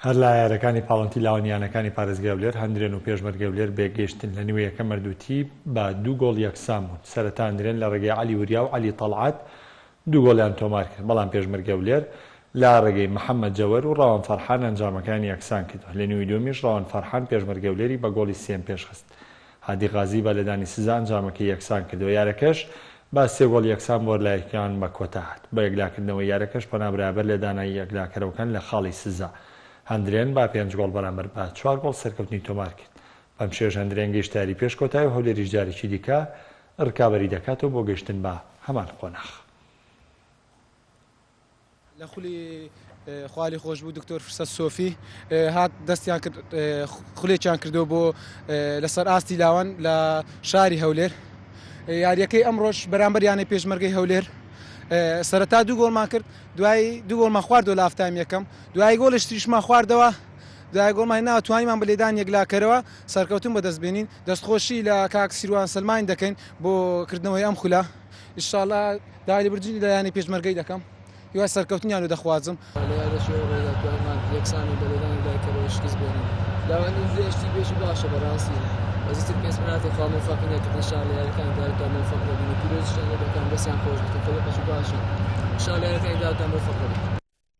هەر لە یارەکانی پاڵەنتی لاوان یانەکانی پارێزگای هەولێر، هەندرێن و پێشمەرگەی هەولێر بەیەکگەیشتن. لە نیوەی یەکەم هەردوو تیپ بە دوو گۆڵ یەکسان بوون. سەرەتا هەندرێن لە رێگەی عەلی وریا و عەلی تەڵعەت دوو گۆڵیان تۆمارکرد، بەڵام پێشمەرگەی هەولێر لە رێگەی محەمەد جەوەر و رەوان فەرحان ئەنجامەکەیان یەکسان کردەوە. لە نیوەی دووەمیش رەوان فەرحان پێشمەرگەی هەولێری بە گۆڵی سێیەم پێشخست. هادی غازی بە لێدانی سزا ئەنجامەکەی یەکسان کردەوە. یارەکەش بە سێ گۆڵ یەکسان بۆ هەرلایەکیان بە کۆتا هات. بۆ یەکلاکردنەوەی یارەکەش پەنا برایە بەر لێدانە یەکلاکەرەوەکان لە خاڵی سزا. هەندرێن بە پێنج گۆڵ بەرامبەر بە چوار گۆڵ سەرکەوتنی تۆمار کرد. بەم شێوەش هەندرێن گەیشتە یاری پێش کۆتایی و هەولێریش جارێکی دیکە رکابەری دەکاتەوە بۆ گەیشتن بە هەمان قۆناخ. لە خولی خوالی خۆشبوو دکتۆر فرسەت سۆفی هات دەستیان کرد خولێکیان کردو بۆ لەسەر ئاستی لاوان لە شاری هەولێر یاریەکەی ئەمڕۆژ بەرامبەر یانەی پێشمەرگەی هەولێر سەرەتا دوو گۆڵمان کرد دوای دوو گۆڵمان خواردەوە لە هافتایم یەکەم دوای گۆڵش تریشمان خواردەوە دوای گۆڵمان ناوە توانیمان بە لێدان یەکلاکەرەوە سەرکەوتن بەدەست بێنین دەستخۆشی لە کاک سیروان سەلمانی دەکەین بۆ کردنەوەی ئەم خولە ئیشاڵا داوای لێبوردنی لە یانەی پێشمەرگەی دەکەم هیوای سەرکەوتنیان و دەخوازم. لە یاریەکی ئەوڕۆدا توانیمان یەکسانی بە لێدانی لایکەرەوە شکست بێنین. لاوانی زێشتی بێژی باشە بەڕاستی بەس ئیتر پێنج پەناتێ خوا مۆفەقی نەکرد ان شاء اللە یاریەکانی داهاتوو مۆفەق دەبین و پیرۆزیشیان لێ دەکەم دەستیان خۆش بێت و خەڵقێکی باشن ان شاء اللە یاریەکانی داهاتوو مۆفەق دەبین.